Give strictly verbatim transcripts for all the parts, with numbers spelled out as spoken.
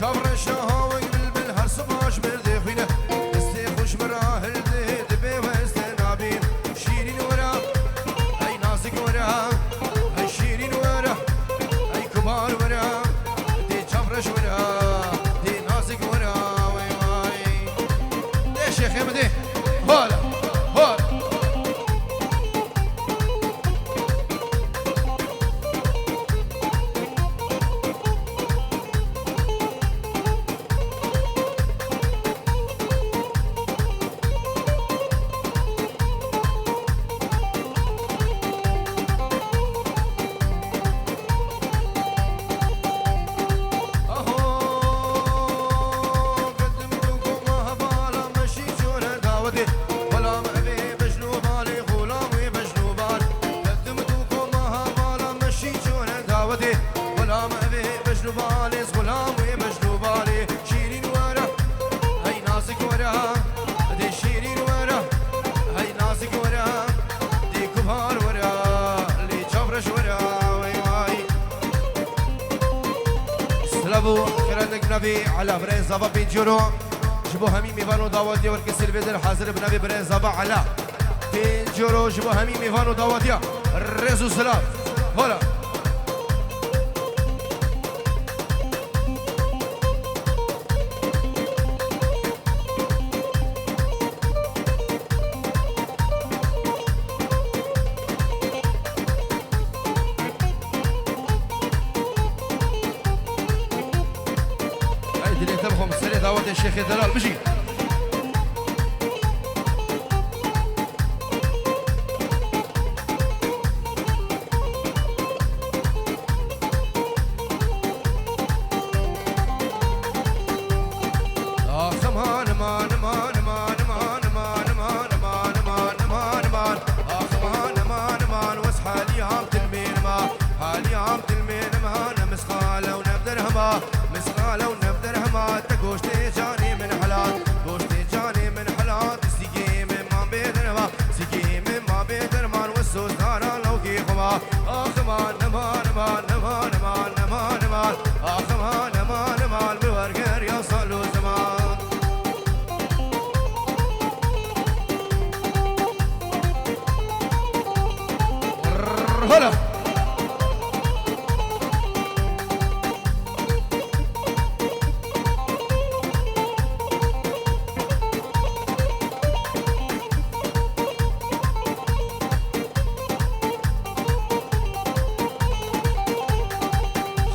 Çavreşa hawek bilbil her sibaş bir dê xwîne. Destê xweş min ra hildi, dibê weste nabîn. Şîrîn were, ey nazik were, ey şîrîn were, ey kibar were, dê çavreş were, dê nazik were, wey wey. Dê şêxê min dê. Hala, hala. Aho, gedim du koma hevala meşî çore dawetê. Xulam evê bejno balê, xulam wê bejno bal. Gedim du koma hevala meşî çore dawetê. Xulam evê bejno balê, xulam wê bejno balê. Şîrîn were, hey nazik were, dê şîrîn were, hey nazik were, dê kibar were, lê çavreş were, wey wey. Silav û xêratek bi navê Ela, birayê zava pêncî euro. Ji bo hemî mêvan û dawetiya werkesî li vê der hazir bi navê birayê zava Ela. Pêncî euro ji bo hemî mêvan û dawetiya. Rêz û silav. Hola. Ey dilê te bixwim serê dawetê Şêxê Delal bijî. Ax aman, aman, aman. Ax aman, aman, aman, wes halî ham tilmên ma, halî ham tilmên ma, ne misqal ew ne derhema, misqal ew ne derhema, te goştê canê min hela, goştê canê min hela, sîgê min ma bê derhema, sîgê min ma bê derman, wes sozdara lewkê xwe ma. Ax aman, aman, aman, aman, aman, aman, aman. Ax aman, aman, aman, bi wergeriya sal û zeman. Hala.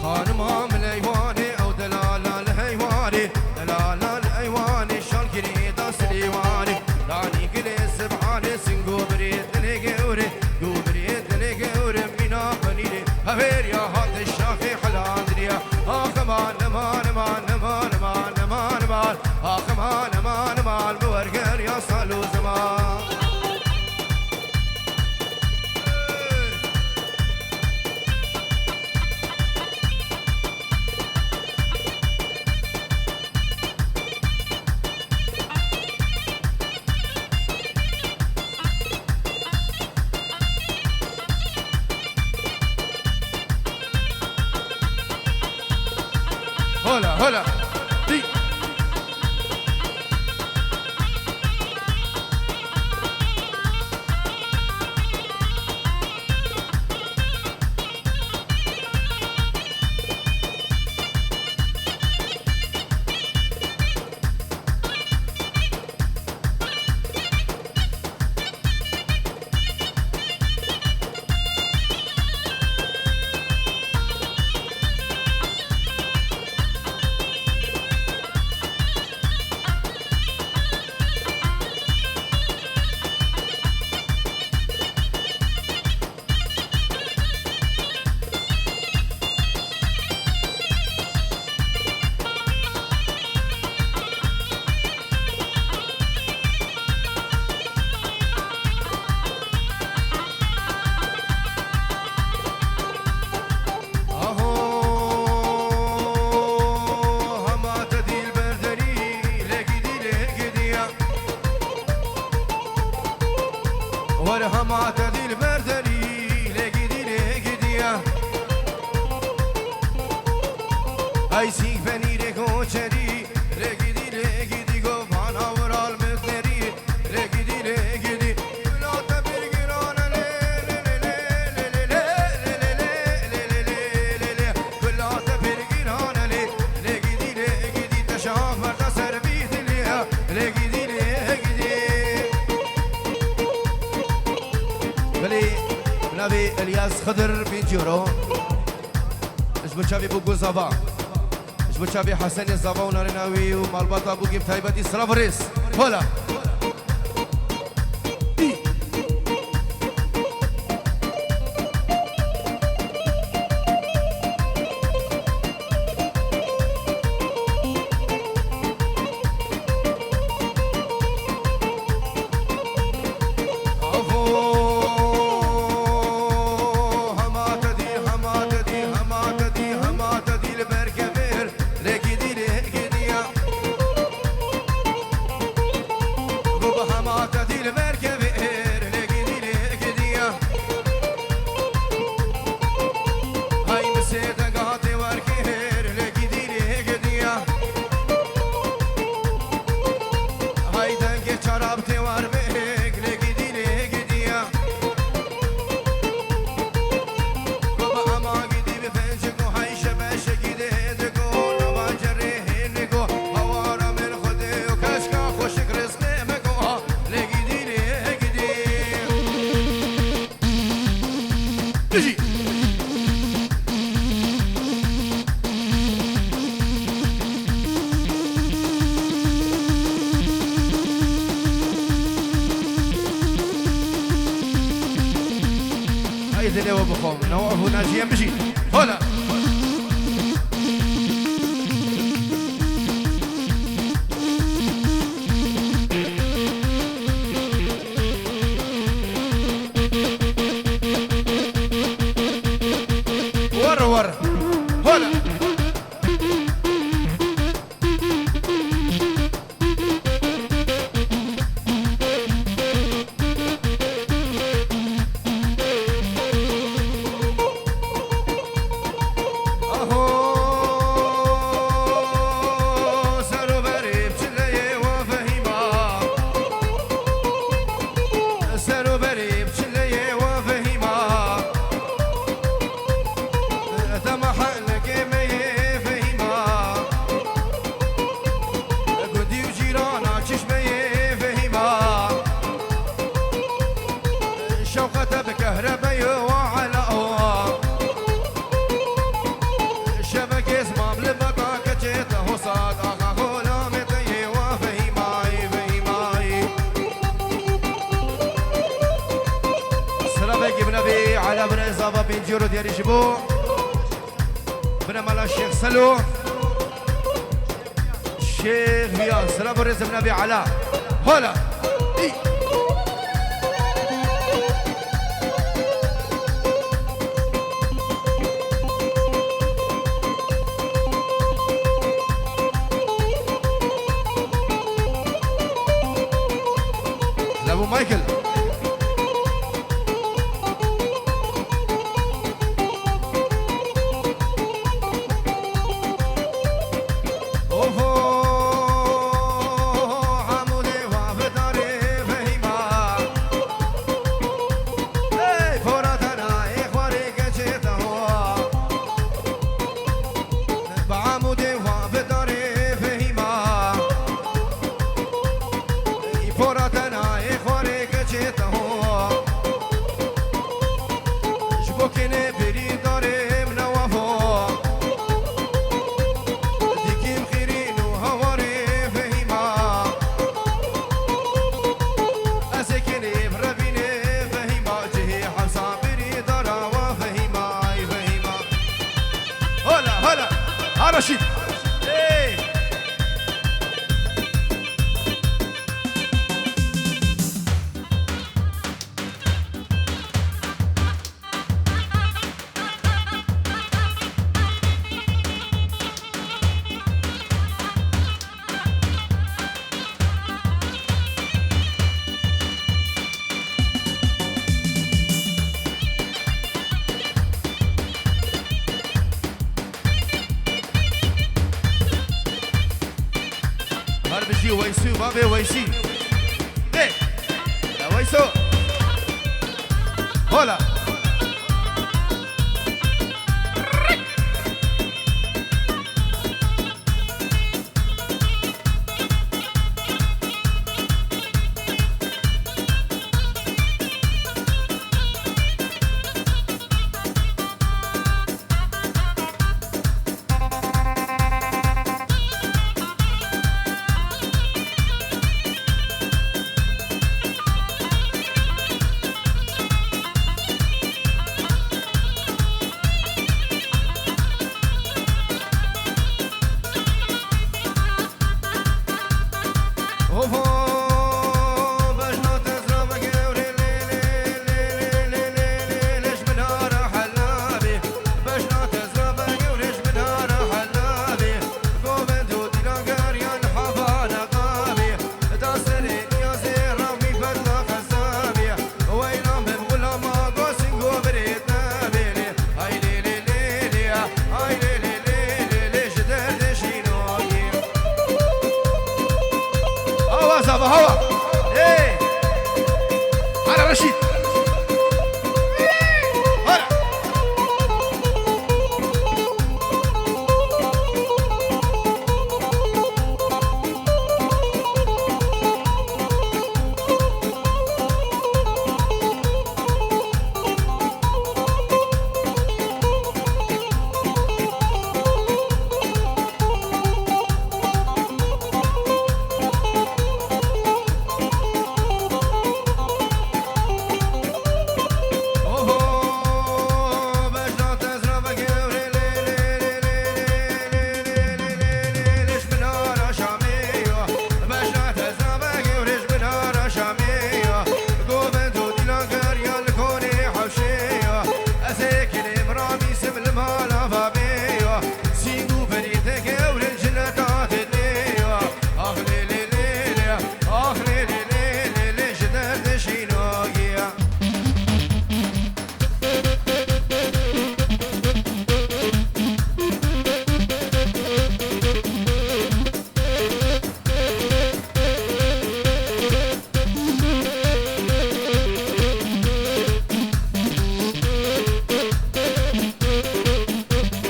Xanima min eywanê, ew delala li heywanê, delala li eywanê, şal girê da silêwanê, danî gilê sibhanê, sin gobirê dilê gewrê, gobirê dilê gewrê, mîna xwenîrê, hevêriya hate şaxê helandiriya. Ax aman, aman, aman, aman, aman, aman, aman. Ax aman, aman, aman, bi wergeriya sal û zeman. Hola, hola. Dî. Aho, hema te dîlber derî, lê gidî, lê gidiya. Were hema te dîlber derî, lê gidî, lê gidiya. Ay sîng penîrek Koçerî, lê gidî, lê gidî, govana viral miznerî, lê gidî, lê gidî. Gula te bir girane lê, lê, lê, lê. Gula te bir girane lê, lê gidî, lê gidî. Te şax berda ser bî dilê, lê gidî, lê gidî. Belê, navê Elyas Xidir bin Coro. Ji bo çavê Bûgû Zava. Ji bo çavê Hesenê Zava û narêna wî û malbata Bûgî bi taybetî silav û rêz. Hola. Avo, hema te dî, hema te dî, hema te dî, hema te dî li ber kevêr, lê gidî, lê gidî ya. Baba hema te dî li ber kevêr, lê gidî, lê gidî ya. Hay misê de gatê werkêr, lê gidî, lê gidî ya. Hay dengê çarab tê war bêk, lê gidî, lê gidî ya. Baba ema gidî bi fenci ku hay şebeşe gidê de ku nava cerê hêne ku hawara min xwedê û keşka xweşik rizqê me ku lê gidî, lê gidî. Bijî. Ay dilê we bixwim. Newa hûna jiyem bijî. Hola. Were were. Hola. Aho, ser û berê bi çileyê we Fehîma. Ser û berê bi çileyê we Fehîma. Dema helekê me yê Fehîma. Gundî û cîrana çişmeyê Fehîma. Şewqete bi kehrebeyo wa ela wa. Şevekê zmam li beta keçê te hosat, axa xolamê te yê wa Fehîmayî, Fehîmayî. Silavekî bi navê Ela Birê Zava Bincîro diyarî ji bo. Bine mala Şêx Selo. Şêx Viya, silav û rêz bi navê Ela. Hola. Î. Lebo Michael. Ji bo kênê birîndarê min e wefo. Dîkîm xîrîn û hewarê Fehîma. Ez ê kênê bi revînê Fehîma. Cihê hewsa birîndara we Fehîma, ey Fehîma. Hola, hola. Ha Reşîd. Ey. Ji Weysî û bavê Weysî. Ê! Ya Weyso! Hola! Awa zava hawa. Ê! Hala Reşîd. Hala.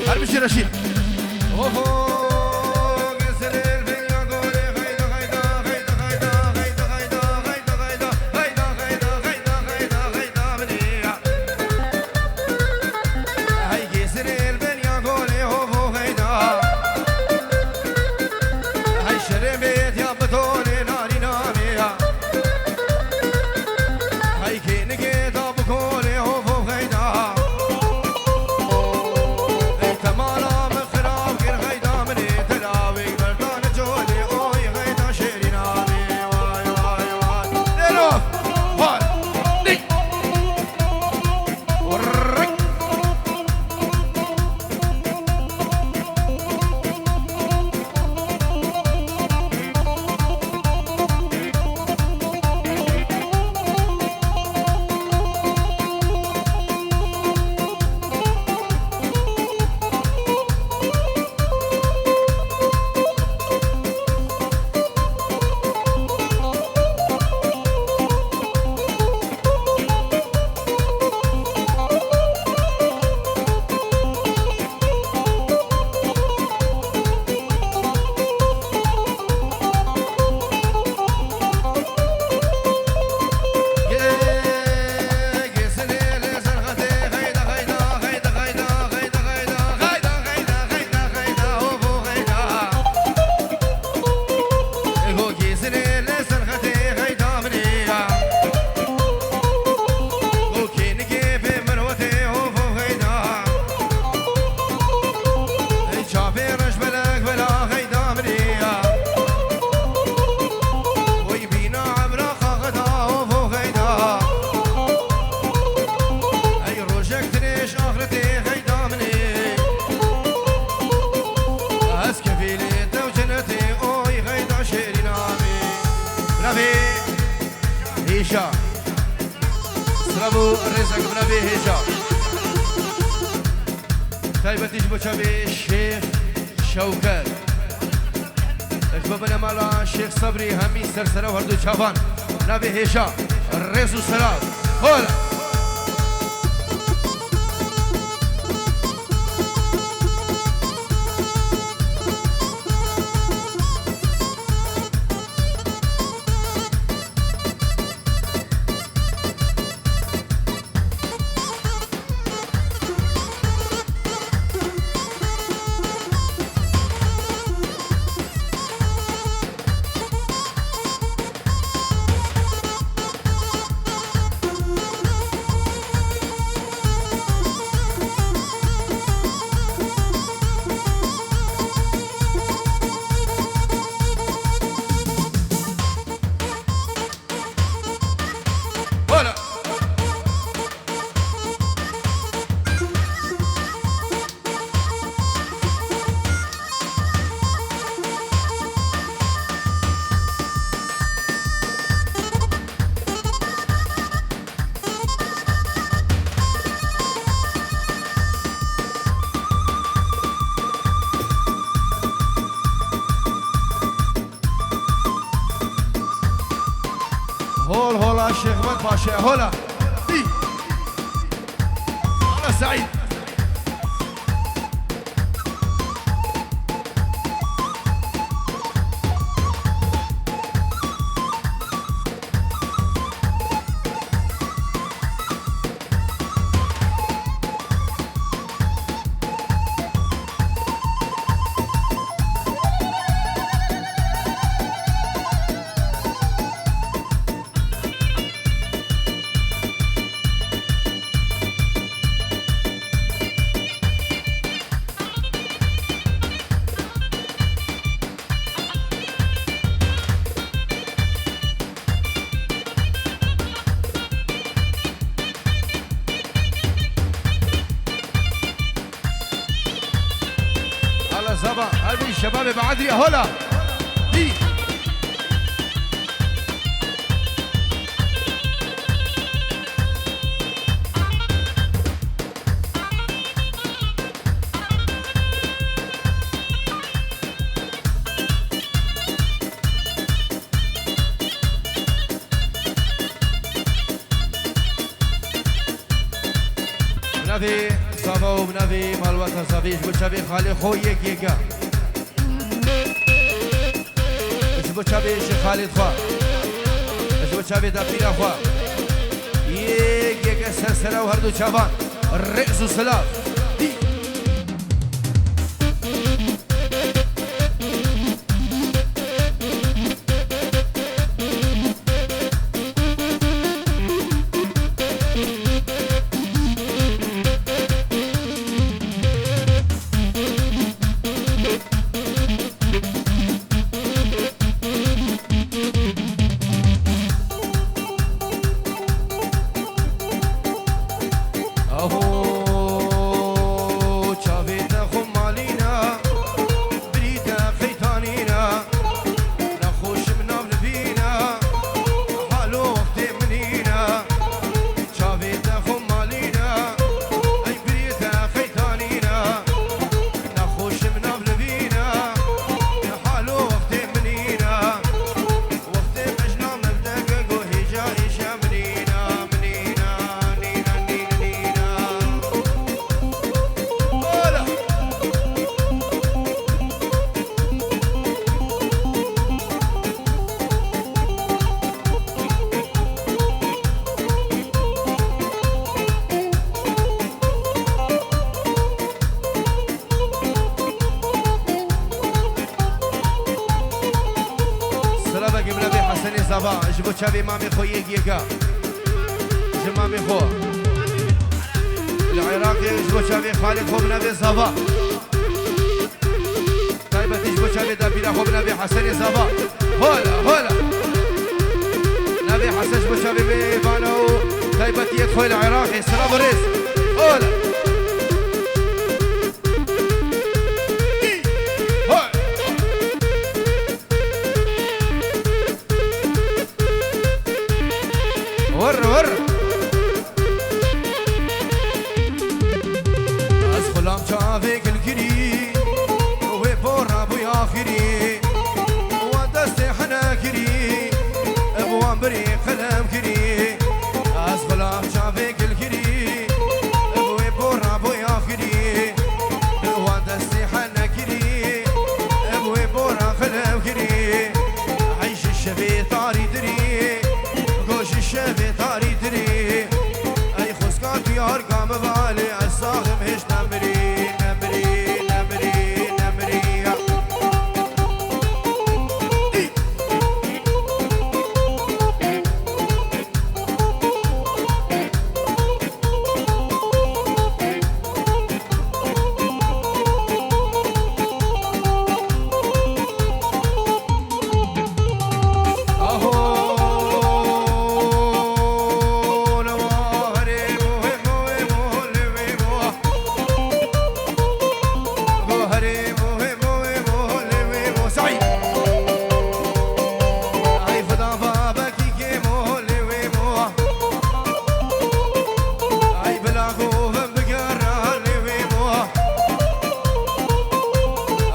Her bir şey Reşîd. Oho. Bravê Hêja. Sira bo rêzek bravê Hêja. Taybetî ji bo çavê Şêx Şewket. Bibine mala Şêx Sebrî, hemî ser sere û herdu çavan. Navê hêja, rêz û selav. Hola. Hola. Hol hola Şêx Med Paşa, hola. Hî. Hola Seîd. Ala zaba, her bir şebabe be adriye hola. Hî. Bi navê zava û bi navê malbata zavê ji bo çavê xalê xwe yek yek e. Ji bo çavê ji xalê xwe. Ji bo çavê dapîra xwe. Yek yek e ser sera û her du çavan. Rêz û silav. Dî. Aho, çavê te xwe malîne, birî te qeytanîne, nexweşim nav nivîne, halo wextê min nîne. Çavê te xwe malîne, ey birî te qeytanîne, nexweşim nav nivîne, halo wextê min nîne. Wextê mejna mevdeke go hêja hêja minîna, minîna, nîna, nîna, nîna. Ola! Silavekê min e vê Hesenê Zava, ji bo çavê mamê xwe yek yek e. Ji mamê xwe. Li Iraqê ji bo çavê xalê xwe min e vê Zava. Taybetî ji bo çavê dapîra xwe min e vê Hesenê Zava. Hola, hola. Navê Hesen ji bo çavê vê vana û taybetiyê xwe li Iraqê. Silav û rêz. Hola. Wirr, wirr. Ez xulam çavê gilgirî, wê pora bûy axirî. Hey ji şevê tarî dirî, go ji şevê tarî dirî. Ey xwezka diyar ka min valê, ez saxim hêj nemirî, nemirî, nemirî, nemirî.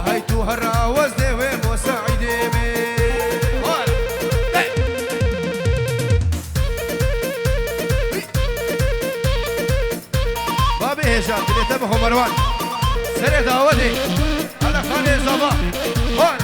Hey tu herra wez dê wê mo Seîdê min. Hol. Hey. Babê hêja, dilê te bi Homerwan. Serê dawetê. Hala xanê zava. Hol.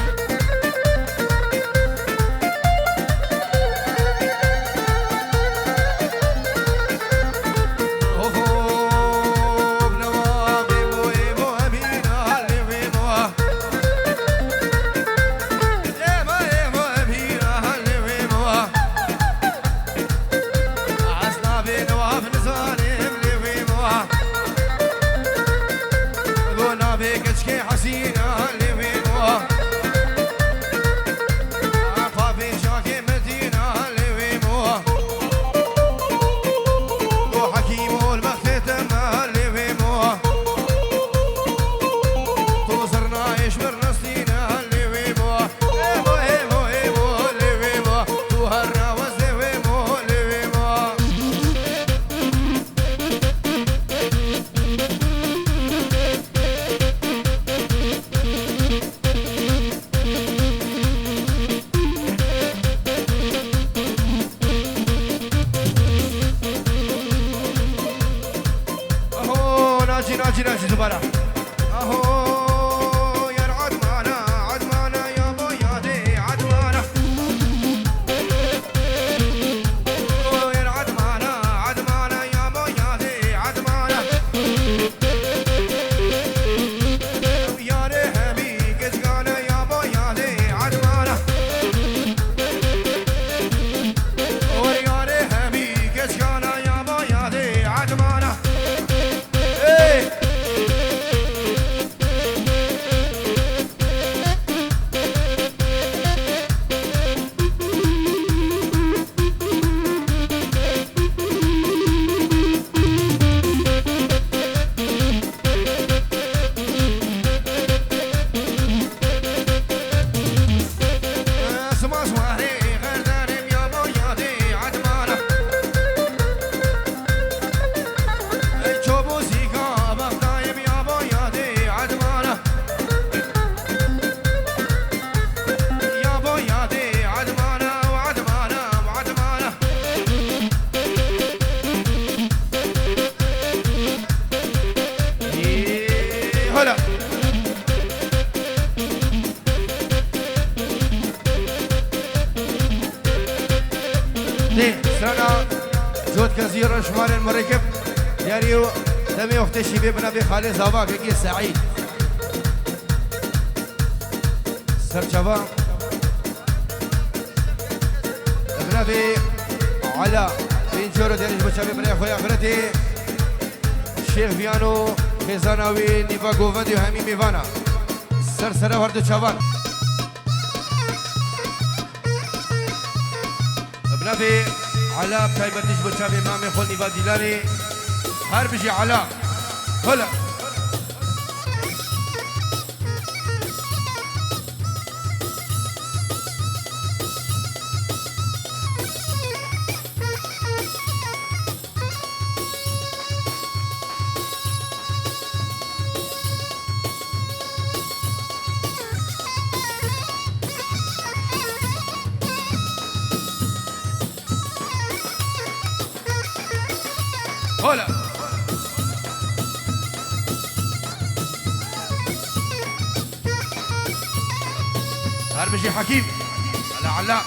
Aho, nacî, nacî, nacî, dubara. Aho, yar Edmana, Edmana, ya bo yadê, Edmana. Aho, yar Edmana, Edmana, ya bo yadê, Edmana. Yarê hemî keçikane ya bo yadê Edmana. Or yarê hemî keçikane ya bo yadê Edmana. Ey! Ê, hala. Nê, strana Cotkezî Reşmarên Mirekib, yarî û demê wextê şîvê bi navê Xalê Zava, Gegê Seîd. Serçava. Bi navê Ala Pêncoro derî ji bo çavê birayê xwe ya xiretê Şêx Viyano, xêzana wî, nîva govendê û hemî mêvana. Ser sera her du çavan. Bi navê Ala, bi taybetî ji bo çavê mamê xwe nîva dîlanê. Her bijî Ala. Hela. Hola. Her bijî Hekîm. Ala ala.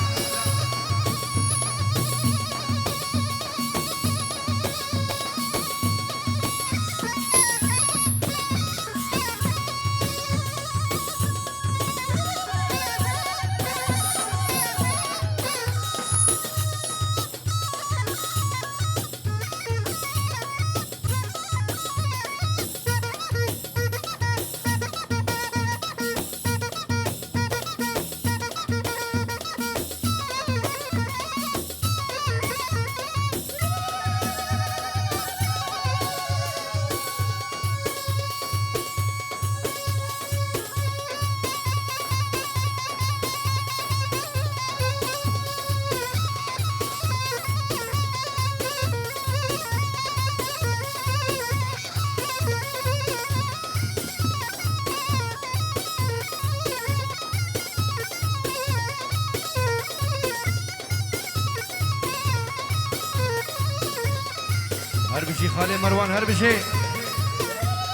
Her bijî xalê Merwan, her bijî.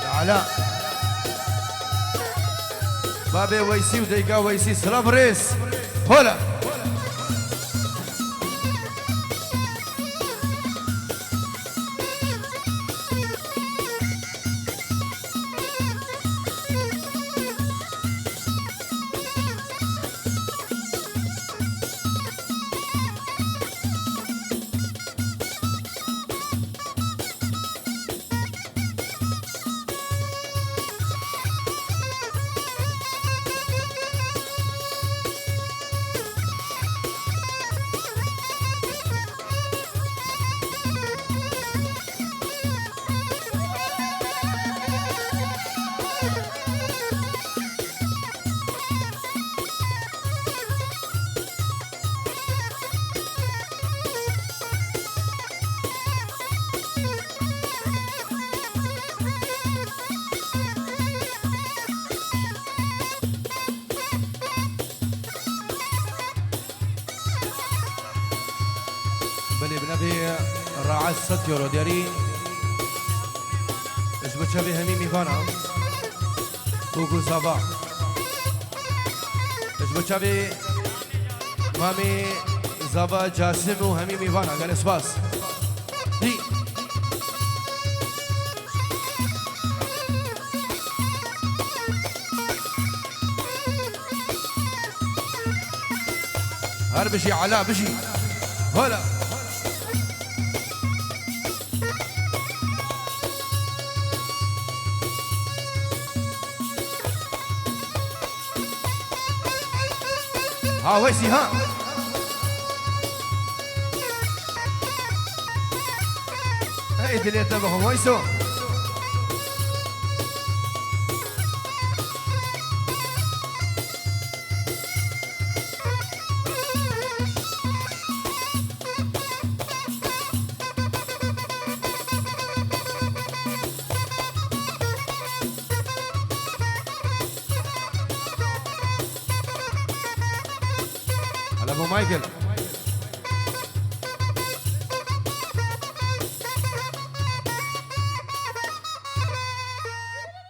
Ya Ala. Babê Weysî û deyka Weysî, silav rêz. Hola. Belê, bi navê Raez sed euro diyarî. Ji bo çavê hemî mîvana. Û ku zava. Ji bo çavê mamê zava Casim û hemî mîvana. Gelê spas. Dî. Her bijî Ela, bijî. Hola. Ha, Weysî, ha. Hey, dilê te bi xwe, Weyso. Hala bo Michael.